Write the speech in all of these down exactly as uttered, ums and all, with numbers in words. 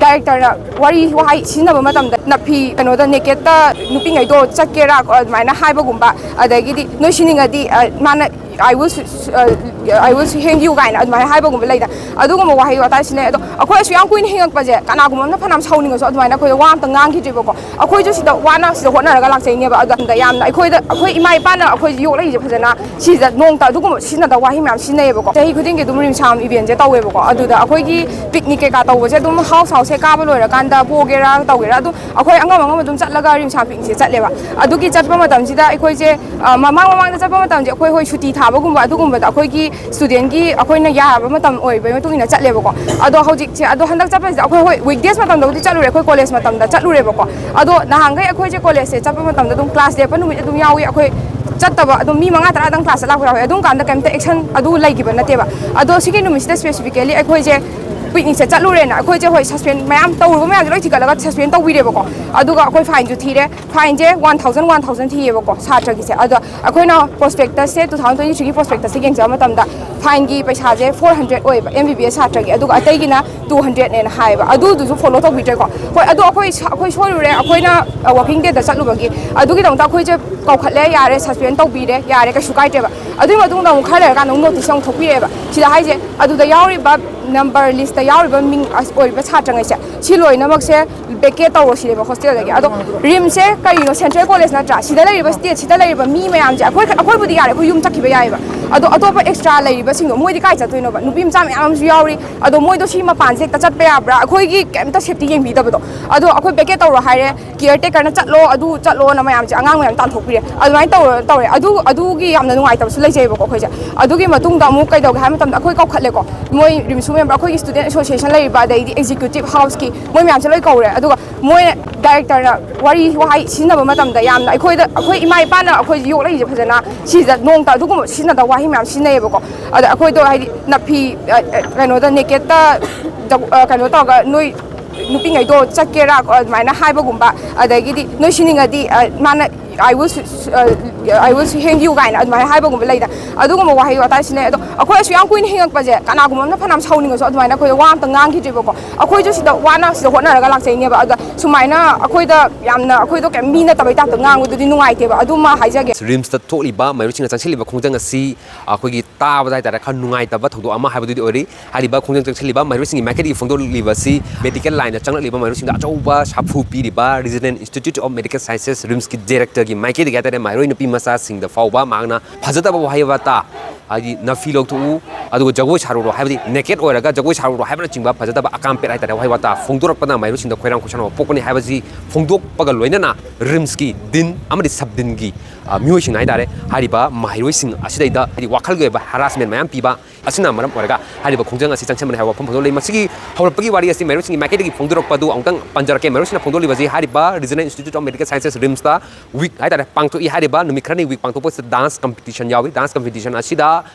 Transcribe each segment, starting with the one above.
ꯗꯥꯏꯔꯦꯛꯇꯔꯅ ꯋꯥꯔꯤ ꯋꯥꯍꯩ ꯁꯤꯖꯤꯟꯅꯕ ꯃꯇꯝꯗ ꯅꯐꯤ ꯀꯩꯅꯣꯗ ꯅꯦꯀꯦꯠꯇ ꯅꯨꯄꯤꯉꯩꯗꯣ ꯆꯠꯀꯦꯔꯥ ꯑꯗꯨꯃꯥꯏꯅ ꯍꯥꯏꯕꯒꯨꯝꯕ, ꯑꯗꯒꯤꯗꯤ ꯅꯣꯏ ꯁꯤꯅꯤꯡꯉꯗꯤ, ꯑ, ꯃꯥꯅ "I will su-, su-, uh, I will su-, hang you" ꯀꯥꯏꯅ ꯑꯗꯨꯃꯥꯏꯅ ꯍꯥꯏꯕꯒꯨꯝꯕ ꯂꯩꯗ꯫ ꯑꯗꯨꯒꯨꯝꯕ ꯋꯥꯍꯩ ꯋꯥꯇꯥ ꯁꯤꯖꯤꯟꯅꯩ꯫ ꯑꯗꯣ ꯑꯩꯈꯣꯏ ꯑꯁꯨꯛ ꯌꯥꯝ ꯀꯨꯏꯅ ꯍꯤꯡꯉꯛꯄꯁꯦ, ꯀꯅꯥꯒꯨꯝꯕ ꯑꯃꯅ ꯐꯅꯌꯥꯝ ꯁꯥꯎꯅꯤꯡꯉꯁꯨ ꯑꯗꯨꯃꯥꯏꯅ ꯑꯩꯈꯣꯏꯗ ꯋꯥ ꯑꯝꯇ ꯉꯥꯡꯈꯤꯗ꯭ꯔꯤꯕꯀꯣ꯫ ꯑꯩꯈꯣꯏꯁꯨ ꯁꯤꯗ ꯋꯥꯅ ꯁꯤꯗ ꯍꯣꯠꯅꯔꯒ ꯂꯥꯛꯆꯩꯅꯦꯕ꯫ ꯑꯗꯣ ꯑꯗꯨꯗ ꯌꯥꯝꯅ ꯑꯩꯈꯣꯏꯗ, ꯑꯩꯈꯣꯏ ꯏꯃꯥ ꯏꯄꯥꯅ ꯑꯩꯈꯣꯏ ꯌꯣꯛꯂꯛꯏꯁꯦ ꯐꯖꯅ ꯁꯤꯗ ꯅꯣꯡꯇ ꯑꯗꯨꯒꯨꯝꯕ ꯁꯤꯖꯤꯟꯅꯗꯕ ꯋꯥꯍꯩ ꯃꯌꯥꯝ ꯁꯤꯖꯤꯟꯅꯩꯌꯦꯕꯀꯣ꯫ ꯆꯍꯤ ꯈꯨꯗꯤꯡꯒꯤ ꯑꯗꯨꯝ ꯔꯤꯝꯁꯥꯝ ꯏꯚꯦꯟꯁꯦ ꯇꯧꯋꯦꯕꯀꯣ꯫ ꯑꯗꯨꯗ ꯑꯩꯈꯣꯏꯒꯤ ꯄꯤꯛꯅꯤꯛ ꯀꯩꯀꯥ ꯇꯧꯕꯁꯦ ꯑꯗꯨꯝ ꯍꯥꯎꯁ ꯍꯥꯎꯁ ꯍꯦꯛ ꯀꯥꯕ ꯂꯣꯏꯔꯀꯥꯟꯗ, ꯄꯣꯒꯦꯔꯥ ꯇꯧꯒꯦꯔꯥ, ꯑꯗꯨꯝ ꯑꯩꯈꯣꯏ ꯑꯉꯝ ꯑꯉꯝꯕ ꯑꯗꯨꯝ ꯆꯠꯂꯒ ꯔꯤꯝꯁꯥꯝ ꯄꯤꯛꯅꯤꯛꯁꯦ ꯆꯠꯂꯦꯕ꯫ ꯑꯗꯨꯒꯤ ꯆꯠꯄ ꯃꯇꯝꯁꯤꯗ ꯑꯩꯈꯣꯏꯁꯦ, ꯑ, ꯃꯃꯥꯡ ꯃꯃꯥꯡꯗ ꯆꯠꯄ ꯃꯇꯝꯁꯦ ꯑꯩꯈꯣꯏ, ꯍꯣꯏ, ꯁꯨꯇꯤ ꯊꯥꯕꯒꯨꯝꯕ ꯑꯗꯨꯒꯨꯝꯕꯗ ꯑꯩꯈꯣꯏꯒꯤ ꯁ꯭ꯇꯨꯗꯦꯟꯒꯤ ꯑꯩꯈꯣꯏꯅ ꯌꯥꯔꯕ ꯃꯇꯝ ꯑꯣꯏꯕꯒꯤ ꯃꯇꯨꯡ ꯏꯟꯅ ꯆꯠꯂꯦꯕꯀꯣ꯫ ꯑꯗꯣ ꯍꯧꯖꯤꯛꯁꯦ, ꯑꯗꯣ ꯍꯟꯗꯛ ꯆꯠꯄꯁꯤꯗ ꯑꯩꯈꯣꯏ, ꯍꯣꯏ, ꯋꯤꯛꯗꯦꯖ ꯃꯇꯝꯗꯕꯨꯗꯤ ꯆꯠꯂꯨꯔꯦ, ꯑꯩꯈꯣꯏ ꯀꯣꯂꯦꯖ ꯃꯇꯝꯗ ꯆꯠꯂꯨꯔꯦꯕꯀꯣ꯫ ꯑꯗꯣ ꯅꯍꯥꯟꯈꯩ ꯑꯩꯈꯣꯏꯁꯦ ꯀꯣꯂꯦꯖꯁꯦ ꯆꯠꯄ ꯃꯇꯝꯗ ꯑꯗꯨꯝ ꯀ꯭ꯂꯥꯁ ꯂꯦꯞꯄ ꯅꯨꯃꯤꯠ ꯑꯗꯨꯝ ꯌꯥꯎꯏ꯫ ꯑꯩꯈꯣꯏ ꯆꯠꯇꯕ ꯑꯗꯨꯝ ꯃꯤ ꯃꯉꯥ ꯇꯔꯥꯗꯪ ꯀ꯭ꯂꯥꯁ ꯂꯥꯛꯄ ꯌꯥꯎꯋꯦ꯫ ꯑꯗꯨꯝ ꯀꯥꯟꯗ ꯀꯩꯝꯇ ꯑꯦꯛꯁꯟ ꯑꯗꯨ ꯂꯩꯈꯤꯕ ꯅꯠꯇꯦꯕ꯫ ꯑꯗꯣ ꯁꯤꯒꯤ ꯅꯨꯃꯤꯠꯁꯤꯗ ꯁ꯭ꯄꯦꯁꯤꯐꯤꯀꯦꯂꯤ ꯑꯩꯈꯣꯏꯁꯦ ꯄꯤꯛꯅꯤꯛꯁꯦ ꯆꯠꯂꯨꯔꯦꯅ, ꯑꯩꯈꯣꯏꯁꯦ, ꯍꯣꯏ, ꯁꯁꯄꯦꯟ ꯃꯌꯥꯝ ꯇꯧꯔꯨꯕ ꯃꯌꯥꯝꯁꯦ ꯂꯣꯏ ꯊꯤꯒꯠꯂꯒ ꯁꯁꯄꯦꯟ ꯇꯧꯕꯤꯔꯦꯕꯀꯣ꯫ ꯑꯗꯨꯒ ꯑꯩꯈꯣꯏ ꯐꯥꯏꯟꯁꯨ ꯊꯤꯔꯦ꯫ ꯐꯥꯏꯟꯁꯦ ꯋꯥꯟ ꯊꯥꯎꯖꯟ, ꯋꯥꯟ ꯊꯥꯎꯖꯟ ꯊꯤꯌꯦꯕꯀꯣ, ꯁꯥꯇ꯭ꯔꯒꯤꯁꯦ꯫ ꯑꯗꯣ ꯑꯩꯈꯣꯏꯅ ꯄ꯭ꯔꯣꯁꯄꯦꯛꯇꯁꯁꯦ, ꯇꯨ ꯊꯥꯎꯖꯟ ꯇ꯭ꯋꯦꯟꯇꯤ ꯊ꯭ꯔꯤꯒꯤ ꯄ꯭ꯔꯣꯁꯄꯦꯛꯇꯁꯁꯦ ꯌꯦꯡꯖꯕ ꯃꯇꯝꯗ, ꯐꯥꯏꯟꯒꯤ ꯄꯩꯁꯥꯁꯦ ꯐꯣꯔ ꯍꯟꯗ꯭ꯔꯦꯗ ꯑꯣꯏꯌꯦꯕ ꯑꯦꯝ ꯕꯤ ꯕꯤ ꯑꯦꯁ ꯁꯥꯇ꯭ꯔꯒꯤ, ꯑꯗꯨꯒ ꯑꯇꯩꯒꯤꯅ ꯇꯨ ꯍꯟꯗ꯭ꯔꯦꯗꯅꯦꯅ ꯍꯥꯏꯌꯦꯕ꯫ ꯑꯗꯨꯗꯨꯁꯨ ꯐꯣꯂꯣ ꯇꯧꯕꯤꯗ꯭ꯔꯦꯀꯣ꯫ ꯍꯣꯏ, ꯑꯗꯣ ꯑꯩꯈꯣꯏ ꯁ-, ꯑꯩꯈꯣꯏ ꯁꯣꯏꯔꯨꯔꯦ, ꯑꯩꯈꯣꯏꯅ ꯋꯥꯀꯤꯡ ꯗꯦꯗ ꯆꯠꯂꯨꯕꯒꯤ꯫ ꯑꯗꯨꯒꯤꯗꯃꯛꯇ ꯑꯩꯈꯣꯏꯁꯦ ꯀꯧꯈꯠꯂꯦ, ꯌꯥꯔꯦ, ꯁꯁꯄꯦꯟ ꯇꯧꯕꯤꯔꯦ, ꯌꯥꯔꯦ, ꯀꯩꯁꯨ ꯀꯥꯏꯗ꯭ꯔꯦꯕ꯫ ꯑꯗꯨꯒꯤ ꯃꯇꯨꯡꯗ ꯑꯃꯨꯛ ꯈꯔ ꯂꯩꯔꯀꯥꯟꯗ ꯑꯃꯨꯛ ꯅꯣꯇꯤꯁ ꯑꯃꯨꯛ ꯊꯣꯛꯄꯤꯔꯛꯑꯦꯕ꯫ ꯁꯤꯗ ꯍꯥꯏꯁꯦ, ꯑꯗꯨꯗ ꯌꯥꯎꯔꯤꯕ ꯅꯝꯕꯔ ꯂꯤꯁꯇ ꯌꯥꯎꯔꯤꯕ ꯃꯤꯡ ꯑꯁ-, ꯑꯣꯏꯔꯤꯕ ꯁꯥꯇ꯭ꯔꯉꯩꯁꯦ, ꯁꯤ ꯂꯣꯏꯅꯃꯛꯁꯦ ꯚꯦꯀꯦꯠ ꯇꯧꯔꯣ ꯁꯤꯅꯦꯕ ꯍꯣꯁꯇꯦꯜꯗꯒꯤ꯫ ꯑꯗꯣ ꯔꯤꯝꯁꯁꯦ ꯀꯔꯤꯅꯣ, ꯁꯦꯟꯇ꯭ꯔꯦꯜ ꯀꯣꯂꯦꯖ ꯅꯠꯇ꯭ꯔꯥ? ꯁꯤꯗ ꯂꯩꯔꯤꯕ ꯁ꯭ꯇꯦꯠꯁꯤꯗ ꯂꯩꯔꯤꯕ ꯃꯤ ꯃꯌꯥꯝꯁꯦ, ꯑꯩꯈꯣꯏ, ꯑꯩꯈꯣꯏꯕꯨꯗꯤ ꯌꯥꯔꯦ, ꯑꯩꯈꯣꯏ ꯌꯨꯝ ꯆꯠꯈꯤꯕ ꯌꯥꯏꯑꯕ꯫ ꯑꯗꯣ ꯑꯇꯣꯞꯄ ꯑꯦꯛꯁꯇ꯭ꯔꯥ ꯂꯩꯔꯤꯕꯁꯤꯡꯗꯣ, ꯃꯣꯏꯗꯤ ꯀꯥꯏ ꯆꯠꯇꯣꯏꯅꯣꯕ? ꯅꯨꯄꯤ ꯃꯆꯥ ꯃꯌꯥꯝ ꯑꯃꯁꯨ ꯌꯥꯎꯔꯤ꯫ ꯑꯗꯣ ꯃꯣꯏꯗꯣ ꯁꯤ ꯃꯄꯥꯟꯁꯦ ꯍꯦꯛꯇ ꯆꯠꯄ ꯌꯥꯕ꯭ꯔꯥ? ꯑꯩꯈꯣꯏꯒꯤ ꯀꯩꯝꯇ ꯁꯦꯐꯇꯤ ꯌꯦꯡꯕꯤꯗꯕꯗꯣ꯫ ꯑꯗꯣ ꯑꯩꯈꯣꯏ ꯚꯦꯀꯦꯠ ꯇꯧꯔꯣ ꯍꯥꯏꯔꯦ, ꯀꯤꯌꯔ ꯇꯦꯀꯔꯅ "ꯆꯠꯂꯣ, ꯑꯗꯨ ꯆꯠꯂꯣꯅ" ꯃꯌꯥꯝꯁꯦ ꯑꯉꯥꯡ ꯃꯌꯥꯝ ꯇꯥꯟꯊꯣꯛꯄꯤꯔꯦ꯫ ꯑꯗꯨꯃꯥꯏꯅ ꯇꯧꯔ ꯇꯧꯔꯦ꯫ ꯑꯗꯨ, ꯑꯗꯨꯒꯤ ꯌꯥꯝꯅ ꯅꯨꯡꯉꯥꯏꯇꯕꯁꯨ ꯂꯩꯖꯩꯑꯕꯀꯣ ꯑꯩꯈꯣꯏꯁꯦ꯫ ꯑꯗꯨꯒꯤ ꯃꯇꯨꯡꯗ ꯑꯃꯨꯛ ꯀꯩꯗꯧꯒꯦ ꯍꯥꯏꯕ ꯃꯇꯝꯗ, ꯑꯩꯈꯣꯏ ꯀꯧꯈꯠꯂꯦꯀꯣ꯫ ꯃꯣꯏ ꯔꯤꯝꯁꯀꯤ ꯃꯦꯝꯕꯔ, ꯑꯩꯈꯣꯏꯒꯤ ꯁ꯭ꯇꯨꯗꯦꯟ ꯑꯦꯁꯣꯁꯤꯌꯦꯁꯟ ꯂꯩꯔꯤꯕ, ꯑꯗꯩꯗꯤ ꯑꯦꯛꯖꯤꯀ꯭ꯌꯨꯇꯤꯚ ꯍꯥꯎꯁꯀꯤ ꯃꯣꯏ ꯃꯌꯥꯝꯁꯦ ꯂꯣꯏ ꯀꯧꯔꯦ꯫ ꯑꯗꯨꯒ ꯃꯣꯏ ꯗꯥꯏꯔꯦꯛꯇꯔꯅ ꯋꯥꯔꯤ ꯋꯥꯍꯩ ꯁꯤꯖꯤꯟꯅꯕ ꯃꯇꯝꯗ, ꯌꯥꯝꯅ ꯑꯩꯈꯣꯏꯗ, ꯑꯩꯈꯣꯏ ꯏꯃꯥ ꯏꯄꯥꯅ ꯑꯩꯈꯣꯏ ꯌꯣꯛꯂꯛꯏꯁꯦ ꯐꯖꯅ ꯁꯤꯁꯤꯗ ꯅꯣꯡꯇ ꯑꯗꯨꯒꯨꯝꯕ ꯁꯤꯖꯤꯟꯅꯗꯕ ꯋꯥꯍꯩ ꯃꯌꯥꯝ ꯁꯤꯖꯤꯟꯅꯩꯌꯦꯕꯀꯣ꯫ ꯑꯗ ꯑꯩꯈꯣꯏꯗꯣ, ꯍꯥꯏꯗꯤ, ꯅꯐꯤ, ꯑ, ꯑ, ꯀꯩꯅꯣꯗ, ꯅꯦꯀꯦꯠꯇ ꯖꯒ-, ꯑ, ꯀꯩꯅꯣ ꯇꯧꯔꯒ ꯅꯣꯏ ꯅꯨꯄꯤꯉꯩꯗꯣ ꯆꯠꯀꯦꯔꯥ ꯑꯗꯨꯃꯥꯏꯅ ꯍꯥꯏꯕꯒꯨꯝꯕ, ꯑꯗꯒꯤꯗꯤ ꯅꯣꯏ ꯁꯤꯅꯤꯡꯉꯗꯤ, ꯑ, ꯃꯥꯅ "I will, I will hang you" ꯀꯥꯏꯅ ꯑꯗꯨꯃꯥꯏꯅ ꯍꯥꯏꯕꯒꯨꯝꯕ ꯂꯩꯗ, ꯑꯗꯨꯒꯨꯝꯕ ꯋꯥꯍꯩ ꯋꯥꯇꯥꯏꯁꯤꯅ꯫ ꯑꯗꯣ ꯑꯩꯈꯣꯏ ꯑꯁꯨꯛ ꯌꯥꯝ ꯀꯨꯏꯅ ꯍꯤꯡꯉꯛꯄꯁꯦ, ꯀꯅꯥꯒꯨꯝꯕ ꯑꯃꯅ ꯐꯅꯌꯥꯝ ꯁꯥꯎꯅꯤꯡꯉꯁꯨ ꯑꯗꯨꯃꯥꯏꯅ ꯑꯩꯈꯣꯏꯗ ꯋꯥ ꯑꯝꯇ ꯉꯥꯡꯈꯤꯗ꯭ꯔꯤꯕꯀꯣ꯫ ꯑꯩꯈꯣꯏꯁꯨ ꯁꯤꯗ ꯋꯥꯅ ꯁꯤꯗ ꯍꯣꯠꯅꯔꯒ ꯂꯥꯛꯆꯩꯅꯦꯕ꯫ ꯑꯗ ꯁꯨꯃꯥꯏꯅ ꯑꯩꯈꯣꯏꯗ ꯌꯥꯝꯅ, ꯑꯩꯈꯣꯏꯗꯣ ꯀꯩꯝ ꯃꯤ ꯅꯠꯇꯕꯩ ꯇꯥꯏꯞꯇ ꯉꯥꯡꯕꯗꯨꯗꯤ ꯅꯨꯡꯉꯥꯏꯇꯦꯕ꯫ ꯑꯗꯨꯃ ꯍꯥꯏꯖꯒꯦ꯫ ꯔꯤꯝꯁꯇ ꯊꯣꯛꯂꯤꯕ ꯃꯍꯩꯔꯣꯏꯁꯤꯡꯅ ꯆꯪꯁꯤꯜꯂꯤꯕ ꯈꯣꯡꯖꯪ ꯑꯁꯤ ꯑꯩꯈꯣꯏꯒꯤ ꯇꯥꯕꯗ ꯍꯥꯏꯇꯥꯔꯦ ꯈꯔ ꯅꯨꯡꯉꯥꯏꯇꯕ ꯊꯧꯗꯣꯛ ꯑꯃ ꯍꯥꯏꯕꯗꯨꯗꯤ ꯑꯣꯏꯔꯤ꯫ ꯍꯥꯏꯔꯤꯕ ꯈꯣꯡꯖꯪ ꯆꯪꯁꯤꯜꯂꯤꯕ ꯃꯍꯩꯔꯣꯏꯁꯤꯡꯒꯤ ꯃꯥꯏꯀꯩꯗꯒꯤ ꯐꯣꯡꯗꯣꯛꯂꯤꯕ ꯑꯁꯤ medical line ꯗ ꯆꯪꯂꯛꯂꯤꯕ ꯃꯍꯩꯔꯣꯏꯁꯤꯡꯗ ꯑꯆꯧꯕ ꯁꯥꯐꯨ ꯄꯤꯔꯤꯕ Regional Institute of Medical Sciences, ꯔꯤꯝꯁꯀꯤ director ꯒꯤ ꯃꯥꯏꯀꯩꯗꯒꯤ ꯍꯥꯏꯇꯥꯔꯦ, ꯃꯍꯩꯔꯣꯏ ꯅꯨꯄꯤ ꯃꯆꯥꯁꯤꯡꯗ ꯐꯥꯎꯕ ꯃꯍꯥꯛꯅ ꯐꯖꯗꯕ ꯋꯥꯍꯩ ꯋꯥꯇꯥ, ꯍꯥꯏꯗꯤ ꯅꯐꯤ ꯂꯧꯊꯣꯛꯎ, ꯑꯗꯨꯒ ꯖꯒꯣꯏ ꯁꯥꯔꯨꯔꯣ, ꯍꯥꯏꯕꯗꯤ naked ꯑꯣꯏꯔꯒ ꯖꯒꯣꯏ ꯁꯥꯔꯨꯔꯣ ꯍꯥꯏꯕꯅꯆꯤꯡꯕ ꯐꯖꯗꯕ ꯑꯀꯥꯝꯄꯦꯠ ꯍꯥꯏꯇꯥꯔꯦ, ꯋꯥꯍꯩ ꯋꯥꯇꯥ ꯐꯣꯡꯗꯣꯔꯛꯄꯅ ꯃꯍꯩꯔꯣꯏꯁꯤꯡꯗ ꯈꯣꯏꯔꯥꯡ ꯈꯣꯏꯁꯥꯎꯅꯕ ꯄꯣꯛꯀꯅꯤ ꯍꯥꯏꯕꯁꯤ ꯐꯣꯡꯗꯣꯛꯄꯒ ꯂꯣꯏꯅꯅ ꯔꯤꯝꯁꯀꯤ ꯗꯤꯟ ꯑꯃꯗꯤ ꯁꯕ ꯗꯤꯟꯒꯤ, ꯑ, ꯃꯤꯑꯣꯏꯁꯤꯡꯅ ꯍꯥꯏꯇꯥꯔꯦ, ꯍꯥꯏꯔꯤꯕ ꯃꯍꯩꯔꯣꯏꯁꯤꯡ ꯑꯁꯤꯗꯩꯗ ꯍꯥꯏꯗꯤ ꯋꯥꯈꯜꯒꯤ ꯑꯣꯏꯕ harassment ꯃꯌꯥꯝ ꯄꯤꯕ ꯑꯁꯤꯅ ꯃꯔꯝ ꯑꯣꯏꯔꯒ ꯍꯥꯏꯔꯤꯕ ꯈꯣꯡꯖꯪ ꯑꯁꯤ ꯆꯪꯁꯤꯟꯕꯅꯤ ꯍꯥꯏꯕ ꯋꯥꯐꯝ ꯐꯣꯡꯗꯣꯛꯂꯤ꯫ ꯃꯁꯤꯒꯤ ꯍꯧꯔꯛꯄꯒꯤ ꯋꯥꯔꯤ ꯑꯁꯤ ꯃꯍꯩꯔꯣꯏꯁꯤꯡꯒꯤ ꯃꯥꯏꯀꯩꯗꯒꯤ ꯐꯣꯡꯗꯣꯔꯛꯄ ꯑꯗꯨ ꯑꯃꯨꯛꯇꯪ ꯄꯟꯖꯔꯛꯀꯦ꯫ ꯃꯍꯩꯔꯣꯏꯁꯤꯡꯅ ꯐꯣꯡꯗꯣꯛꯂꯤꯕꯁꯤ ꯍꯥꯏꯔꯤꯕ Regional Institute of Medical Sciences, ꯔꯤꯝꯁꯇ week ꯍꯥꯏꯇꯥꯔꯦ ꯄꯥꯡꯊꯣꯛꯏ꯫ ꯍꯥꯏꯔꯤꯕ ꯅꯨꯃꯤꯠ ꯈꯔꯅꯤ week ꯄꯥꯡꯊꯣꯛꯄꯁꯤꯗ dance competition ꯌꯥꯎꯏ꯫ Dance competition ꯑꯁꯤꯗ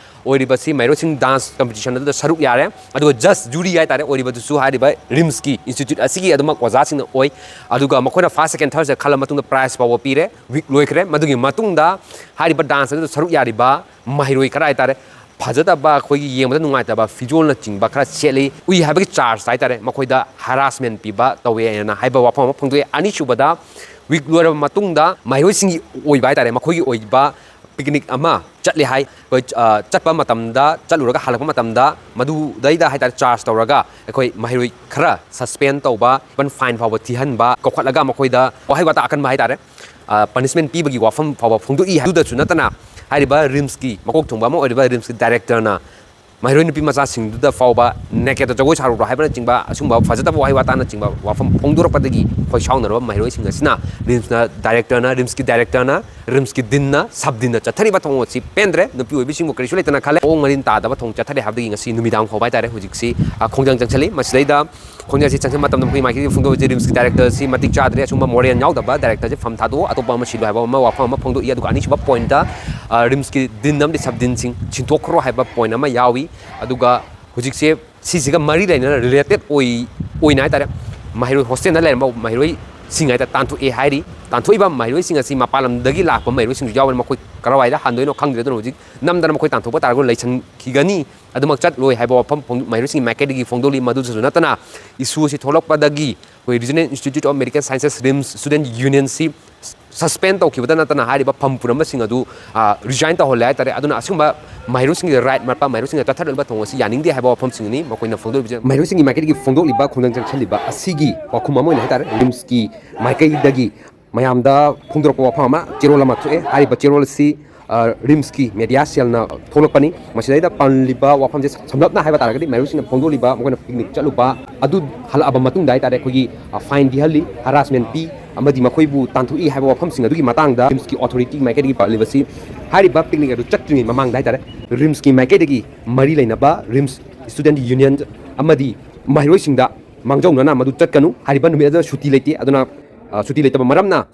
ꯑꯣꯏꯔꯤꯕꯁꯤ ꯃꯍꯩꯔꯣꯏꯁꯤꯡ dance competition ꯑꯗꯨꯗ ꯁꯔꯨꯛ ꯌꯥꯔꯦ꯫ ꯑꯗꯨꯒ judge, jury ꯍꯥꯏꯇꯥꯔꯦ, ꯑꯣꯏꯔꯤꯕꯗꯨꯁꯨ ꯍꯥꯏꯔꯤꯕ ꯔꯤꯝꯁꯀꯤ institute ꯑꯁꯤꯒꯤ ꯑꯗꯨꯃꯛ ꯑꯣꯖꯥꯁꯤꯡꯅ ꯑꯣꯏ꯫ ꯑꯗꯨꯒ ꯃꯈꯣꯏꯅ first, second, thirdꯁꯦ ꯈꯜꯂ ꯃꯇꯨꯡꯗ prize ꯐꯥꯎꯕ ꯄꯤꯔꯦ꯫ Week ꯂꯣꯏꯈ꯭ꯔꯦ꯫ ꯃꯗꯨꯒꯤ ꯃꯇꯨꯡꯗ ꯍꯥꯏꯔꯤꯕ dance ꯑꯗꯨꯗ ꯁꯔꯨꯛ ꯌꯥꯔꯤꯕ ꯃꯍꯩꯔꯣꯏ ꯈꯔ ꯍꯥꯏꯇꯥꯔꯦ, ꯐꯖꯗꯕ, ꯑꯩꯈꯣꯏꯒꯤ ꯌꯦꯡꯕꯗ ꯅꯨꯡꯉꯥꯏꯇꯕ ꯐꯤꯖꯣꯜꯅꯆꯤꯡꯕ ꯈꯔ ꯁꯦꯠꯂꯤ꯫ ꯎꯏ ꯍꯥꯏꯕꯒꯤ charge ꯍꯥꯏꯇꯥꯔꯦ, ꯃꯈꯣꯏꯗ harassment ꯄꯤꯕ ꯇꯧꯋꯦꯅ ꯍꯥꯏꯕ ꯋꯥꯐꯝ ꯑꯃ ꯐꯣꯡꯗꯣꯛꯑꯦ꯫ ꯑꯅꯤꯁꯨꯕꯗ, week ꯂꯣꯏꯔꯕ ꯃꯇꯨꯡꯗ ꯃꯍꯩꯔꯣꯏꯁꯤꯡꯒꯤ ꯑꯣꯏꯕ ꯍꯥꯏꯇꯥꯔꯦ, ꯃꯈꯣꯏꯒꯤ ꯑꯣꯏꯕ picnic ꯑꯃ ꯆꯠꯂꯤ ꯍꯥꯏ꯫ ꯑꯩꯈꯣꯏ, ꯑ, ꯆꯠꯄ ꯃꯇꯝꯗ, ꯆꯠꯂꯨꯔꯒ ꯍꯜꯂꯛꯄ ꯃꯇꯝꯗ ꯃꯗꯨꯗꯩꯗ ꯍꯥꯏꯇꯥꯔꯦ charge ꯇꯧꯔꯒ ꯑꯩꯈꯣꯏ ꯃꯍꯩꯔꯣꯏ ꯈꯔ suspend ꯇꯧꯕ, even fine ꯐꯥꯎꯕ ꯊꯤꯍꯟꯕ, ꯀꯧꯈꯠꯂꯒ ꯃꯈꯣꯏꯗ ꯋꯥꯍꯩ ꯋꯥꯇꯥ ꯑꯀꯟꯕ ꯍꯥꯏꯇꯥꯔꯦ, ꯑ, punishment ꯄꯤꯕꯒꯤ ꯋꯥꯐꯝ ꯐꯥꯎꯕ ꯐꯣꯡꯗꯣꯛꯏ꯫ ꯑꯗꯨꯗꯁꯨ ꯅꯠꯇꯅ ꯍꯥꯏꯔꯤꯕ ꯔꯤꯝꯁꯀꯤ ꯃꯀꯣꯛ ꯊꯣꯡꯕ ꯑꯃ ꯑꯣꯏꯔꯤꯕ ꯔꯤꯝꯁꯀꯤ directorꯅ ꯃꯍꯩꯔꯣꯏ ꯅꯨꯄꯤ ꯃꯆꯥꯁꯤꯡꯗꯨꯗ ꯐꯥꯎꯕ nakedꯇ ꯖꯒꯣꯏ ꯁꯥꯔꯨꯔꯣ ꯍꯥꯏꯕꯅꯆꯤꯡꯕ ꯑꯁꯨꯝꯕ ꯐꯖꯗꯕ ꯋꯥꯍꯩ ꯋꯥꯇꯥꯅꯆꯤꯡꯕ ꯋꯥꯐꯝ ꯐꯣꯡꯗꯣꯔꯛꯄꯗꯒꯤ ꯈꯣꯏ ꯁꯥꯎꯅꯔꯕ ꯃꯍꯩꯔꯣꯏꯁꯤꯡ ꯑꯁꯤꯅ ꯔꯤꯝꯁꯅ directorꯅ, ꯔꯤꯝꯁꯀꯤ directorꯅ, ꯔꯤꯝꯁꯀꯤ ꯗꯤꯟꯅ, ꯁꯕ ꯗꯤꯟꯅ ꯆꯠꯊꯔꯤꯕ ꯊꯧꯑꯣꯡ ꯑꯁꯤ ꯄꯦꯟꯗ꯭ꯔꯦ꯫ ꯅꯨꯄꯤ ꯑꯣꯏꯕꯤꯁꯤꯡꯕꯨ ꯀꯔꯤꯁꯨ ꯂꯩꯇꯅ ꯈꯜꯂꯦ꯫ ꯃꯑꯣꯡ ꯃꯔꯤꯟ ꯇꯥꯗꯕ ꯊꯧꯑꯣꯡ ꯆꯠꯊꯔꯦ ꯍꯥꯏꯕꯗꯒꯤ ꯉꯁꯤ ꯅꯨꯃꯤꯗꯥꯡ ꯐꯥꯎꯕ ꯍꯥꯏꯇꯥꯔꯦ ꯍꯧꯖꯤꯛꯁꯤ, ꯑ, ꯈꯣꯡꯖꯪ ꯆꯪꯁꯤꯜꯂꯤ꯫ ꯃꯁꯤꯗꯩꯗ ꯈꯣꯡꯖꯪ ꯑꯁꯤ ꯆꯪꯁꯤꯟꯕ ꯃꯇꯝꯗ ꯃꯈꯣꯏ ꯃꯥꯏꯀꯩꯗꯒꯤ ꯐꯣꯡꯗꯣꯛꯏꯁꯦ ꯔꯤꯝꯁꯀꯤ directorꯁꯤ ꯃꯇꯤꯛ ꯆꯥꯗ꯭ꯔꯦ, ꯑꯁꯨꯝꯕ moral ꯌꯥꯎꯗꯕ directorꯁꯦ ꯐꯝ ꯊꯥꯗꯣꯛꯑꯣ, ꯑꯇꯣꯞꯄ ꯑꯃ ꯁꯤꯜꯂꯨ ꯍꯥꯏꯕ ꯑꯃ ꯋꯥꯐꯝ ꯑꯃ ꯐꯣꯡꯗꯣꯛꯏ꯫ ꯑꯗꯨꯒ ꯑꯅꯤꯁꯨꯕ pointꯇ, ꯑ, ꯔꯤꯝꯁꯀꯤ ꯗꯤꯟ ꯑꯃꯗꯤ ꯁꯕ ꯗꯤꯟꯁꯤꯡ ꯁꯤꯟꯊꯣꯛꯈ꯭ꯔꯣ ꯍꯥꯏꯕ point ꯑꯃ ꯌꯥꯎꯏ꯫ ꯑꯗꯨꯒ ꯍꯧꯖꯤꯛꯁꯦ ꯁꯤꯁꯤꯒ ꯃꯔꯤ ꯂꯩꯅꯅ related ꯑꯣꯏ-, ꯑꯣꯏꯅ ꯍꯥꯏꯇꯥꯔꯦ, ꯃꯍꯩꯔꯣꯏ hostelꯗ ꯂꯩꯔꯝꯕ ꯃꯍꯩꯔꯣꯏ ꯁꯤꯡ ꯍꯥꯏꯇꯥꯔꯦ ꯇꯥꯟꯊꯣꯛꯑꯦ ꯍꯥꯏꯔꯤ꯫ ꯇꯥꯟꯊꯣꯛꯏꯕ ꯃꯍꯩꯔꯣꯏꯁꯤꯡ ꯑꯁꯤ ꯃꯄꯥꯟ ꯂꯝꯗꯒꯤ ꯂꯥꯛꯄ ꯃꯍꯩꯔꯣꯏꯁꯤꯡꯁꯨ ꯌꯥꯎꯕꯅ ꯃꯈꯣꯏ ꯀꯔꯥꯏꯋꯥꯏꯗ ꯍꯟꯗꯣꯏꯅꯣ ꯈꯪꯗ꯭ꯔꯦ꯫ ꯑꯗꯨꯅ ꯍꯧꯖꯤꯛ ꯅꯝꯗꯅ ꯃꯈꯣꯏ ꯇꯥꯟꯊꯣꯛꯄ ꯇꯥꯔꯒꯗꯤ ꯂꯩꯁꯟꯈꯤꯒꯅꯤ꯫ ꯑꯗꯨꯃꯛ ꯆꯠꯂꯣꯏ ꯍꯥꯏꯕ ꯋꯥꯐꯝ ꯐꯣꯡ-, ꯃꯍꯩꯔꯣꯏꯁꯤꯡꯒꯤ ꯃꯥꯏꯀꯩꯗꯒꯤ ꯐꯣꯡꯗꯣꯛꯂꯤ꯫ ꯃꯗꯨꯗꯁꯨ ꯅꯠꯇꯅ, issue ꯑꯁꯤ ꯊꯣꯛꯂꯛꯄꯗꯒꯤ ꯑꯩꯈꯣꯏ Regional Institute of Medical Sciences, RIMS student unionꯁꯤ suspend ꯇꯧꯈꯤꯕꯗ ꯅꯠꯇꯅ ꯍꯥꯏꯔꯤꯕ ꯐꯝ ꯄꯨꯔꯝꯕꯁꯤꯡ ꯑꯗꯨ, ꯑ, resign ꯇꯧꯍꯜꯂꯦ ꯍꯥꯏꯇꯥꯔꯦ꯫ ꯑꯗꯨꯅ ꯑꯁꯤꯒꯨꯝꯕ ꯃꯍꯩꯔꯣꯏꯁꯤꯡꯒꯤ right ꯃꯠꯄ, ꯃꯍꯩꯔꯣꯏꯁꯤꯡꯅ ꯆꯠꯊꯔꯛꯂꯤꯕ ꯊꯧꯑꯣꯡ ꯑꯁꯤ ꯌꯥꯅꯤꯡꯗꯦ ꯍꯥꯏꯕ ꯋꯥꯐꯝꯁꯤꯡꯅꯤ ꯃꯈꯣꯏꯅ ꯐꯣꯡꯗꯣꯛꯂꯤꯕꯁꯦ꯫ ꯃꯍꯩꯔꯣꯏꯁꯤꯡꯒꯤ ꯃꯥꯏꯀꯩꯗꯒꯤ ꯐꯣꯡꯗꯣꯛꯂꯤꯕ ꯈꯣꯡꯖꯪ ꯆꯪꯁꯤꯜꯂꯤꯕ ꯑꯁꯤꯒꯤ ꯋꯥꯐꯝ ꯑꯃ ꯑꯣꯏꯅ ꯍꯥꯏꯇꯥꯔꯦ, RIMSꯀꯤ ꯃꯥꯏꯀꯩꯗꯒꯤ ꯃꯌꯥꯝꯗ ꯐꯣꯡꯗꯣꯔꯛꯄ ꯋꯥꯐꯝ ꯑꯃ, ꯆꯦꯔꯣꯜ ꯑꯃ ꯊꯣꯛꯑꯦ꯫ ꯍꯥꯏꯔꯤꯕ ꯆꯦꯔꯣꯜ ꯑꯁꯤ, ꯑ, RIMSꯀꯤ media cellꯅ ꯊꯣꯛꯂꯛꯄꯅꯤ꯫ ꯃꯁꯤꯗꯩꯗ ꯄꯜꯂꯤꯕ ꯋꯥꯐꯝꯁꯦ ꯁꯝꯂꯞꯅ ꯍꯥꯏꯕ ꯇꯥꯔꯒꯗꯤ, ꯃꯍꯩꯔꯣꯏꯁꯤꯡꯅ ꯐꯣꯡꯗꯣꯛꯂꯤꯕ ꯃꯈꯣꯏꯅ picnic ꯆꯠꯂꯨꯕ ꯑꯗꯨ ꯍꯜꯂꯛꯑꯕ ꯃꯇꯨꯡꯗ ꯍꯥꯏꯇꯥꯔꯦ, ꯑꯩꯈꯣꯏꯒꯤ, ꯑ, fine ꯊꯤꯍꯜꯂꯤ, harassment ꯄꯤ ꯑꯃꯗꯤ ꯃꯈꯣꯏꯕꯨ ꯇꯥꯟꯊꯣꯛꯏ ꯍꯥꯏꯕ ꯋꯥꯐꯝꯁꯤꯡ ꯑꯗꯨꯒꯤ ꯃꯇꯥꯡꯗ RIMSꯀꯤ authority ꯃꯥꯏꯀꯩꯗꯒꯤ ꯄꯜꯂꯤꯕꯁꯤ, ꯍꯥꯏꯔꯤꯕ picnic ꯑꯗꯨ ꯆꯠꯇ꯭ꯔꯤꯉꯩ ꯃꯃꯥꯡꯗ ꯍꯥꯏꯇꯥꯔꯦ, RIMSꯀꯤ ꯃꯥꯏꯀꯩꯗꯒꯤ ꯃꯔꯤ ꯂꯩꯅꯕ RIMS student union ꯑꯃꯗꯤ ꯃꯍꯩꯔꯣꯏꯁꯤꯡꯗ ꯃꯥꯡꯖꯧꯅꯅ ꯃꯗꯨ ꯆꯠꯀꯅꯨ꯫ ꯍꯥꯏꯔꯤꯕ ꯅꯨꯃꯤꯠ ꯑꯗꯨꯗ ꯁꯨꯇꯤ ꯂꯩꯇꯦ꯫ ꯑꯗꯨꯅ, ꯑ, ꯁꯨꯇꯤ ꯂꯩꯇꯕ ꯃꯔꯝꯅ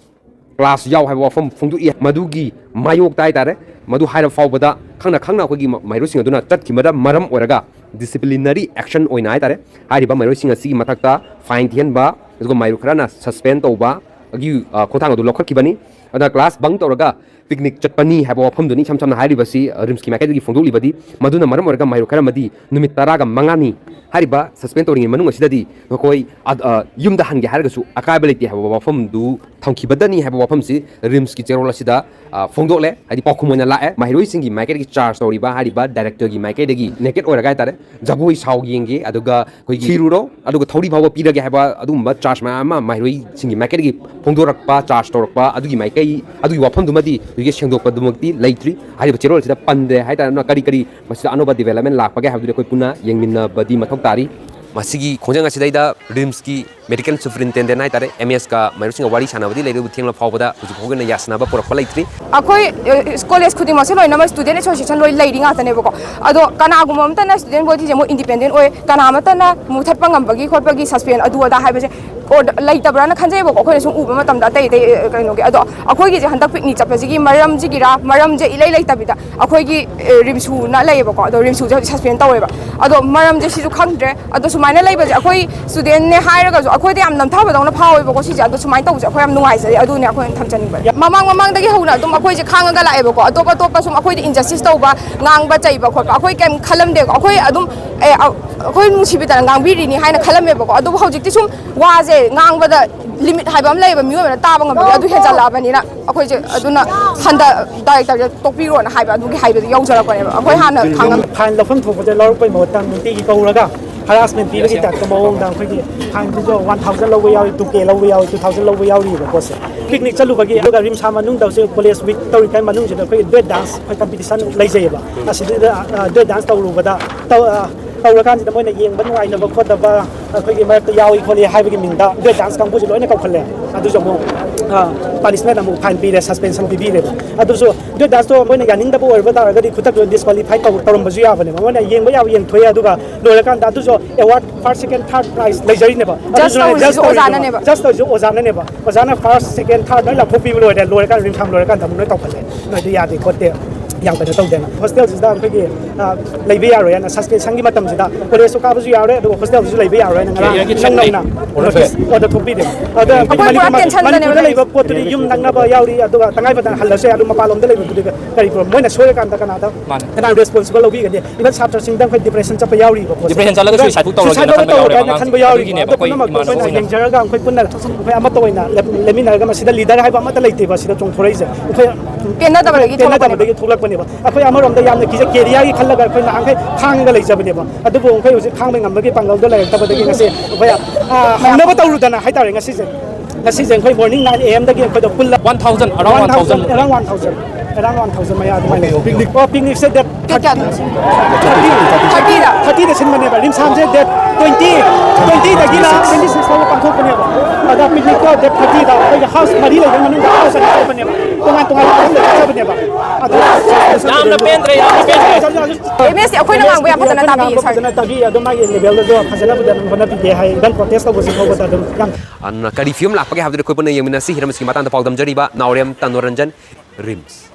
class ꯌꯥꯎ ꯍꯥꯏꯕ ꯋꯥꯐꯝ ꯐꯣꯡꯗꯣꯛꯏ꯫ ꯃꯗꯨꯒꯤ ꯃꯥꯌꯣꯛꯇ ꯍꯥꯏꯇꯥꯔꯦ, ꯃꯗꯨ ꯍꯥꯏꯔꯕ ꯐꯥꯎꯕꯗ ꯈꯪꯅ ꯈꯪꯅ ꯑꯩꯈꯣꯏꯒꯤ ꯃ-, ꯃꯍꯩꯔꯣꯏꯁꯤꯡ ꯑꯗꯨꯅ ꯆꯠꯈꯤꯕꯗ ꯃꯔꯝ ꯑꯣꯏꯔꯒ disciplinary action ꯑꯣꯏꯅ ꯍꯥꯏꯇꯥꯔꯦ, ꯍꯥꯏꯔꯤꯕ ꯃꯍꯩꯔꯣꯏꯁꯤꯡ ꯑꯁꯤꯒꯤ ꯃꯊꯛꯇ fine ꯊꯤꯍꯟꯕ, ꯑꯗꯨꯒ ꯃꯍꯩꯔꯣꯏ ꯈꯔꯅ suspend ꯇꯧꯕ ꯑꯗꯨꯒꯤ, ꯑ, ꯈꯣꯡꯊꯥꯡ ꯑꯗꯨ ꯂꯧꯈꯠꯈꯤꯕꯅꯤ꯫ ꯑꯗꯨꯅ class bunk ꯇꯧꯔꯒ picnic ꯆꯠꯄꯅꯤ ꯍꯥꯏꯕ ꯋꯥꯐꯝꯗꯨꯅꯤ ꯏꯁꯝ ꯁꯝꯅ ꯍꯥꯏꯔꯤꯕꯁꯤ, ꯑ, RIMSꯀꯤ ꯃꯥꯏꯀꯩꯗꯒꯤ ꯐꯣꯡꯗꯣꯛꯂꯤꯕꯗꯤ꯫ ꯃꯗꯨꯅ ꯃꯔꯝ ꯑꯣꯏꯔꯒ ꯃꯍꯩꯔꯣꯏ ꯈꯔ ꯑꯃꯗꯤ ꯅꯨꯃꯤꯠ ꯇꯔꯥꯒ ꯃꯉꯥꯅꯤ ꯍꯥꯏꯔꯤꯕ suspend ꯇꯧꯔꯤꯉꯩ ꯃꯅꯨꯡ ꯑꯁꯤꯗꯗꯤ ꯃꯈꯣꯏ ꯑ-, ꯑ, ꯌꯨꯝꯗ ꯍꯟꯒꯦ ꯍꯥꯏꯔꯒꯁꯨ ꯑꯀꯥꯏꯕ ꯂꯩꯇꯦ ꯍꯥꯏꯕ ꯋꯥꯐꯝꯗꯨ ꯊꯝꯈꯤꯕꯗꯅꯤ ꯍꯥꯏꯕ ꯋꯥꯐꯝꯁꯤ RIMSꯀꯤ ꯆꯦꯔꯣꯜ ꯑꯁꯤꯗ, ꯑ, ꯐꯣꯡꯗꯣꯛꯂꯦ꯫ ꯍꯥꯏꯗꯤ ꯄꯥꯎꯈꯨꯝ ꯑꯣꯏꯅ ꯂꯥꯛꯑꯦ꯫ ꯃꯍꯩꯔꯣꯏꯁꯤꯡꯒꯤ ꯃꯥꯏꯀꯩꯗꯒꯤ charge ꯇꯧꯔꯤꯕ ꯍꯥꯏꯔꯤꯕ directorꯒꯤ ꯃꯥꯏꯀꯩꯗꯒꯤ naked ꯑꯣꯏꯔꯒ ꯍꯥꯏꯇꯥꯔꯦ, ꯖꯒꯣꯏ ꯁꯥꯎ ꯌꯦꯡꯒꯦ, ꯑꯗꯨꯒ ꯑꯩꯈꯣꯏꯒꯤ ꯊꯤꯔꯨꯔꯣ, ꯑꯗꯨꯒ ꯊꯧꯔꯤ ꯐꯥꯎꯕ ꯄꯤꯔꯒꯦ ꯍꯥꯏꯕ ꯑꯗꯨꯒꯨꯝꯕ charge ꯃꯌꯥꯝ ꯑꯃ ꯃꯍꯩꯔꯣꯏꯁꯤꯡꯒꯤ ꯃꯥꯏꯀꯩꯗꯒꯤ ꯐꯣꯡꯗꯣꯔꯛꯄ, charge ꯇꯧꯔꯛꯄ ꯑꯗꯨꯒꯤ ꯃꯥꯏꯀꯩ, ꯑꯗꯨꯒꯤ ꯋꯥꯐꯝꯗꯨꯃꯗꯤ ꯍꯧꯖꯤꯛ ꯁꯦꯡꯗꯣꯛꯄꯗꯨꯃꯛꯇꯤ ꯂꯩꯇ꯭ꯔꯤ꯫ ꯍꯥꯏꯔꯤꯕ ꯆꯦꯔꯣꯜ ꯑꯁꯤꯗ ꯄꯟꯗ꯭ꯔꯦ ꯍꯥꯏꯇꯥꯔꯦ꯫ ꯑꯗꯨꯅ ꯀꯔꯤ ꯀꯔꯤ ꯃꯁꯤꯗ ꯑꯅꯧꯕ development ꯂꯥꯛꯄꯒꯦ ꯍꯥꯏꯕꯗꯨꯗꯤ ꯑꯩꯈꯣꯏ ꯄꯨꯟꯅ ꯌꯦꯡꯃꯤꯟꯅꯕꯗꯤ ꯃꯊꯧ ꯇꯥꯔꯤ꯫ ꯃꯁꯤꯒꯤ ꯈꯣꯡꯖꯪ ꯑꯁꯤꯗꯩꯗ RIMSꯀꯤ medical superintendent ꯍꯥꯏꯇꯥꯔꯦ, MSꯀ ꯃꯍꯩꯔꯣꯏꯁꯤꯡꯒ ꯋꯥꯔꯤ ꯁꯥꯟꯅꯕꯗꯤ ꯂꯩꯔꯦ, ꯑꯗꯨꯕꯨ ꯊꯦꯡꯂꯕ ꯐꯥꯎꯕꯗ ꯍꯧꯖꯤꯛ ꯐꯥꯎꯒꯤ ꯑꯣꯏꯅ ꯌꯥꯁꯤꯟꯅꯕ ꯄꯨꯔꯛꯄ ꯂꯩꯇ꯭ꯔꯤ꯫ ꯑꯩꯈꯣꯏ, ꯑ, ꯀꯣꯂꯦꯖ ꯈꯨꯗꯤꯡꯃꯛꯁꯦ ꯂꯣꯏꯅꯃꯛ student association ꯂꯣꯏ ꯂꯩꯔꯤ ꯉꯥꯛꯇꯅꯦꯕꯀꯣ꯫ ꯑꯗꯣ ꯀꯅꯥꯒꯨꯝꯕ ꯑꯃꯠꯇꯅ student bodyꯁꯦ ꯃꯣꯏ independent ꯑꯣꯏ, ꯀꯅꯥ ꯑꯃꯠꯇꯅ ꯃꯨꯊꯠꯄ ꯉꯝꯕꯒꯤ ꯈꯣꯠꯄꯒꯤ suspend ꯑꯗꯨ ꯑꯗꯥ ꯍꯥꯏꯕꯁꯦ ꯑꯣ, ꯂꯩꯇꯕ꯭ꯔꯥꯅ ꯈꯟꯖꯩꯕꯀꯣ, ꯑꯩꯈꯣꯏꯅ ꯁꯨꯝ ꯎꯕ ꯃꯇꯝꯗ ꯑꯇꯩ ꯑꯇꯩ, ꯑ, ꯀꯩꯅꯣꯒꯤ꯫ ꯑꯗꯣ ꯑꯩꯈꯣꯏꯒꯤꯁꯦ ꯍꯟꯗꯛ picnic ꯆꯠꯄꯁꯤꯒꯤ ꯃꯔꯝꯁꯤꯒꯤꯔꯥ, ꯃꯔꯝꯁꯦ ꯏꯂꯩ ꯂꯩꯇꯕꯤꯗ ꯑꯩꯈꯣꯏꯒꯤ, ꯑ, RIMSUꯅ ꯂꯩꯌꯦꯕꯀꯣ, ꯑꯗꯣ RIMSUꯁꯦ ꯍꯧꯖꯤꯛ suspend ꯇꯧꯋꯦꯕ꯫ ꯑꯗꯣ ꯃꯔꯝꯁꯦ ꯁꯤꯁꯨ ꯈꯪꯗ꯭ꯔꯦ꯫ ꯑꯗꯣ ꯁꯨꯃꯥꯏꯅ ꯂꯩꯕꯁꯦ ꯑꯩꯈꯣꯏ studentꯅꯦ ꯍꯥꯏꯔꯒꯁꯨ ꯑꯩꯈꯣꯏꯗ ꯌꯥꯝ ꯅꯝꯊꯕꯗꯧꯅ ꯐꯥꯎꯋꯦꯕꯀꯣ ꯁꯤꯁꯦ꯫ ꯑꯗꯣ ꯁꯨꯃꯥꯏꯅ ꯇꯧꯕꯁꯦ ꯑꯩꯈꯣꯏ ꯌꯥꯝ ꯅꯨꯡꯉꯥꯏꯖꯗꯦ꯫ ꯑꯗꯨꯅꯦ ꯑꯩꯈꯣꯏꯅ ꯊꯝꯖꯅꯤꯡꯕ꯫ ꯃꯃꯥꯡ ꯃꯃꯥꯡꯗꯒꯤ ꯍꯧꯅ ꯑꯗꯨꯝ ꯑꯩꯈꯣꯏꯁꯦ ꯈꯥꯡꯉꯒ ꯂꯥꯛꯑꯦꯕꯀꯣ꯫ ꯑꯇꯣꯞ ꯑꯇꯣꯞꯄ ꯁꯨꯝ ꯑꯩꯈꯣꯏꯗ injustice ꯇꯧꯕ, ꯉꯥꯡꯕ ꯆꯩꯕ ꯈꯣꯠꯄ ꯑꯩꯈꯣꯏ ꯀꯩꯝ ꯈꯜꯂꯝꯗꯦꯀꯣ꯫ ꯑꯩꯈꯣꯏ ꯑꯗꯨꯝ, ꯑꯦ, ꯑ-, ꯑꯩꯈꯣꯏ ꯅꯨꯡꯁꯤꯕꯤꯗꯅ ꯉꯥꯡꯕꯤꯔꯤꯅꯤ ꯍꯥꯏꯅ ꯈꯜꯂꯝꯃꯦꯕꯀꯣ꯫ ꯑꯗꯨꯕꯨ ꯍꯧꯖꯤꯛꯇꯤ ꯁꯨꯝ ꯋꯥꯁꯦ ꯉꯥꯡꯕꯗ limit ꯍꯥꯏꯕ ꯑꯃ ꯂꯩꯌꯦꯕ, ꯃꯤꯑꯣꯏꯕꯅ ꯇꯥꯕ ꯉꯝꯕꯒꯤ꯫ ꯑꯗꯨ ꯍꯦꯟꯖꯜꯂꯛꯑꯕꯅꯤꯅ ꯑꯩꯈꯣꯏꯁꯦ ꯑꯗꯨꯅ ꯍꯟꯗꯛ directorꯁꯦ ꯇꯣꯛꯄꯤꯔꯣꯅ ꯍꯥꯏꯕ, ꯑꯗꯨꯒꯤ ꯍꯥꯏꯕꯗꯨ ꯌꯧꯖꯔꯛꯄꯅꯦꯕ꯫ ꯑꯩꯈꯣꯏ ꯍꯥꯟꯅ ꯈꯪꯉꯝ- Fine ꯂꯧꯐꯝ ꯊꯣꯛꯄꯁꯦ ꯂꯧꯔꯛꯄꯩ ꯃꯍꯨꯠꯇ ꯅꯨꯡꯇꯤꯒꯤ ꯀꯧꯔꯒ harassment ꯄꯤꯕꯒꯤ typeꯇ ꯃꯑꯣꯡꯗ ꯑꯩꯈꯣꯏꯒꯤ fineꯁꯤꯁꯨ one thousand ꯂꯧꯕ ꯌꯥꯎꯏ, two K ꯂꯧꯕ ꯌꯥꯎꯏ, two thousand ꯂꯧꯕ ꯌꯥꯎꯔꯤꯕ ꯄꯣꯠꯁꯦ꯫ Picnic ꯆꯠꯂꯨꯕꯒꯤ, ꯑꯗꯨꯒ RIMSA ꯃꯅꯨꯡꯗ ꯍꯧꯖꯤꯛ college week ꯇꯧꯔꯤꯀꯥꯟ ꯃꯅꯨꯡꯁꯤꯗ ꯑꯩꯈꯣꯏꯒꯤ duet dance ꯑꯩꯈꯣꯏ competition ꯂꯩꯖꯩꯌꯦꯕ꯫ ꯑꯁꯤꯗ, ꯑ, duet dance ꯇꯧꯔꯨꯕꯗ, ꯇꯧ-, ꯑ, ꯇꯧꯔꯀꯥꯟꯁꯤꯗ ꯃꯣꯏꯅ ꯌꯦꯡꯕ ꯅꯨꯡꯉꯥꯏꯇꯕ ꯈꯣꯠꯇꯕ ꯑꯩꯈꯣꯏꯒꯤ ꯃꯔꯛꯇ ꯌꯥꯎꯏ ꯈꯣꯠꯂꯤ ꯍꯥꯏꯕꯒꯤ ꯃꯤꯡꯗ duet dance ꯀꯥꯡꯕꯨꯁꯦ ꯂꯣꯏꯅ ꯀꯧꯈꯠꯂꯦ꯫ ꯑꯗꯨꯁꯨ ꯑꯃꯨꯛ, ꯑ, punishment ꯑꯃꯨꯛ, fine ꯄꯤꯔꯦ, suspension ꯄꯤꯕꯤꯔꯦꯕ꯫ ꯑꯗꯨꯁꯨ duet danceꯇꯣ ꯃꯣꯏꯅ ꯌꯥꯅꯤꯡꯗꯕ ꯑꯣꯏꯕ ꯇꯥꯔꯒꯗꯤ ꯈꯨꯗꯛꯇ disqualify ꯇꯧ-, ꯇꯧꯔꯝꯕꯁꯨ ꯌꯥꯕꯅꯦꯕ꯫ ꯃꯣꯏꯅ ꯌꯦꯡꯕ ꯌꯥꯕ ꯌꯦꯡꯊꯣꯛꯑꯦ, ꯑꯗꯨꯒ ꯂꯣꯏꯔꯀꯥꯟꯗ ꯑꯗꯨꯁꯨ award first, second, third prize ꯂꯩꯖꯔꯤꯅꯦꯕ꯫ Judge ꯑꯗꯨꯁꯨ ꯇꯧꯔꯤꯁꯤꯁꯨ judge ꯇꯧꯔꯤꯅꯦꯕ꯫ ꯑꯣꯖꯥꯅꯅꯦꯕ꯫ Judge ꯇꯧꯔꯤꯁꯨ ꯑꯣꯖꯥꯅꯅꯦꯕ꯫ ꯑꯣꯖꯥꯅ first, second, third ꯂꯣꯏ ꯂꯥꯎꯊꯣꯛꯄꯤꯕ ꯂꯣꯏꯔꯦ꯫ ꯂꯣꯏꯔꯀꯥꯟꯗ RIMSA ꯂꯣꯏꯔꯀꯥꯟꯗ ꯑꯃꯨꯛ ꯂꯣꯏ ꯀꯧꯈꯠꯂꯦ꯫ ꯅꯣꯏꯗꯤ ꯌꯥꯗꯦ ꯈꯣꯠꯇꯦ, ꯌꯥꯝ ꯀꯩꯅꯣ ꯇꯧꯗꯦꯅ꯫ Hostelꯁꯤꯗ ꯑꯩꯈꯣꯏꯒꯤ, ꯑ, ꯂꯩꯕ ꯌꯥꯔꯣꯏ ꯍꯥꯏꯅ, suspensionꯒꯤ ꯃꯇꯝꯁꯤꯗ collegeꯁꯨ ꯀꯥꯕꯁꯨ ꯌꯥꯔꯣꯏ, ꯑꯗꯨꯒ hostelꯗꯁꯨ ꯂꯩꯕ ꯌꯥꯔꯣꯏ ꯍꯥꯏꯅ ꯉꯔꯥꯡ ꯏꯌꯥꯔꯒꯤ ꯏꯅꯧ ꯅꯧꯅ order ꯊꯣꯛꯄꯤꯔꯦ꯫ ꯑꯗ ꯑꯩꯈꯣꯏ ꯑꯩꯈꯣꯏ ꯄꯨꯔꯥ ꯃꯅꯤꯄꯨꯔ, tensionꯗꯅꯦꯕ ꯃꯅꯤꯄꯨꯔꯗ ꯂꯩꯔꯤꯁꯦ꯫ ꯂꯩꯕ ꯄꯣꯠꯇꯨꯗꯤ ꯌꯨꯝ ꯅꯛꯅꯕ ꯌꯥꯎꯔꯤ, ꯑꯗꯨꯒ ꯇꯉꯥꯏ ꯐꯗꯅ ꯍꯜꯂꯁꯨ ꯌꯥꯏ, ꯑꯗꯨ ꯃꯄꯥꯟ ꯂꯣꯝꯗ ꯂꯩꯕꯗꯨꯗꯤ ꯀꯔꯤ problem? ꯃꯣꯏꯅ ꯁꯣꯏꯔꯀꯥꯟꯗ ꯀꯅꯥꯗ, ꯃꯥꯅꯦ꯫ ꯀꯅꯥ responsible ꯂꯧꯕꯤꯒꯅꯤ? Even ꯁꯥꯇ꯭ꯔꯁꯤꯡꯗ ꯑꯩꯈꯣꯏ depression ꯆꯠꯄ ꯌꯥꯎꯔꯤꯕ ꯄꯣꯠꯁꯦ꯫ Depression ꯆꯠꯂꯒ suicide ꯐꯥꯎ ꯇꯧꯔꯒꯦꯅ suicide ꯐꯥꯎ ꯈꯟꯕ ꯇꯧꯔꯒꯦ ꯌꯥꯎꯔꯤꯕ ꯍꯥꯏꯅ ꯄꯣꯠꯁꯦ꯫ ꯈꯟꯕ ꯌꯥꯎꯔꯤꯕ꯫ ꯑꯗꯨꯒꯤꯅꯦꯕ ꯑꯗꯨ ꯑꯩꯈꯣꯏ ꯄꯨꯝꯅꯃꯛꯇꯣ ꯏꯃꯥꯟꯅꯕ ꯑꯩꯈꯣꯏꯅ ꯃꯈꯩꯅ ꯌꯦꯡꯖꯔꯒ ꯑꯩꯈꯣꯏ ꯄꯨꯟꯅ ꯑꯩꯈꯣꯏ ꯑꯃꯠꯇ ꯑꯣꯏꯅ ꯂꯦꯞ-, ꯂꯦꯞꯃꯤꯟꯅꯔꯒ ꯃꯁꯤꯗ leader ꯍꯥꯏꯕ ꯑꯃꯠꯇ ꯂꯩꯇꯦꯕ ꯁꯤꯗ ꯆꯣꯡꯊꯣꯔꯛꯏꯁꯦ꯫ ꯑꯩꯈꯣꯏ ꯄꯦꯟꯅꯗꯕꯗꯒꯤ ꯄꯦꯟꯅꯗꯕꯗꯒꯤ ꯊꯣꯛꯂꯛꯄꯅꯦꯕ꯫ ꯑꯩꯈꯣꯏ ꯑꯃꯔꯣꯝꯗ ꯌꯥꯝꯅ ꯀꯤꯖꯩ, careerꯒꯤ ꯈꯜꯂꯒ ꯑꯩꯈꯣꯏ ꯅꯍꯥꯟꯈꯩ ꯈꯥꯡꯉꯒ ꯂꯩꯖꯕꯅꯦꯕ꯫ ꯑꯗꯨꯕꯨ ꯑꯩꯈꯣꯏ ꯍꯧꯖꯤꯛ ꯈꯥꯡꯕ ꯉꯝꯕꯒꯤ ꯄꯥꯡꯒꯜꯗꯣ ꯂꯩꯔꯛꯇꯕꯗꯒꯤ ꯉꯁꯤ ꯑꯩꯈꯣꯏ, ꯑ, ꯍꯧꯅꯕ ꯇꯧꯔꯨꯗꯅ ꯍꯥꯏꯇꯥꯔꯦ ꯉꯁꯤꯁꯦ꯫ ꯉꯁꯤꯁꯦ ꯑꯩꯈꯣꯏ morning nine A M ꯗꯒꯤ ꯑꯩꯈꯣꯏꯗꯣ ꯄꯨꯜꯂ One thousand, around one thousand꯫ Around one thousand, around one thousand ꯃꯌꯥ ꯑꯗꯨꯃꯥꯏꯅ꯫ Picnic꯫ ꯑꯣ, picnicꯁꯦ date date ꯀꯌꯥꯗꯅꯣ? Thirty꯫ Thirtyꯗ? Thirtyꯗ ꯁꯤꯟꯕꯅꯦꯕ꯫ RIMSAꯁꯦ date twenty, twentyꯗꯒꯤꯅ twenty six ꯐꯥꯎꯕ ꯄꯥꯡꯊꯣꯛꯄꯅꯦꯕ꯫ ꯑꯗ picnicꯇꯣ date thirtyꯗ ꯑꯩꯈꯣꯏꯒꯤ house ꯃꯔꯤ ꯂꯩꯕ ꯃꯅꯨꯡꯗ house ꯑꯅꯤ ꯆꯠꯄꯅꯦꯕ꯫ ꯇꯣꯉꯥꯟ ꯇꯣꯉꯥꯟꯕ ꯃꯐꯝꯗ ꯆꯠꯆꯕꯅꯦꯕ꯫ ꯑꯗꯣ ꯌꯥꯝꯅ ꯄꯦꯟꯗ꯭ꯔꯦ, ꯌꯥꯝꯅ ꯄꯦꯟꯗ꯭ꯔꯦ꯫ ꯑꯦꯝ ꯑꯦꯁ ꯑꯩꯈꯣꯏꯅ ꯉꯥꯡꯕ ꯌꯥꯝ ꯐꯖꯅ ꯑꯩꯈꯣꯏꯅ ꯇꯥꯕꯤꯌꯦ, ꯉꯥꯡꯕ ꯁꯥꯔ꯫ ꯐꯖꯅ ꯇꯥꯕꯤ, ꯑꯗꯣ ꯃꯥꯒꯤ levelꯗꯁꯨ ꯐꯖꯅ ꯐꯖꯅ ꯍꯣꯠꯅꯕꯤꯗꯦ ꯍꯥꯏ, even protest ꯇꯧꯕꯁꯨ ꯐꯥꯎꯕꯗ ꯑꯗꯨꯝ ꯌꯥꯝ ꯑꯗꯨꯅ ꯀꯔꯤ ꯐꯤꯕꯝ ꯂꯥꯛꯄꯒꯦ ꯍꯥꯏꯕꯗꯨꯗꯤ ꯑꯩꯈꯣꯏ ꯄꯨꯟꯅ ꯌꯦꯡꯃꯤꯟꯅꯁꯤ꯫ ꯍꯤꯔꯝ ꯑꯁꯤꯒꯤ ꯃꯇꯥꯡꯗ ꯄꯥꯎꯗꯝꯖꯔꯤꯕ ꯅꯥꯎꯔꯦꯝ ꯇꯅꯨꯔꯟꯖꯟ, RIMS꯫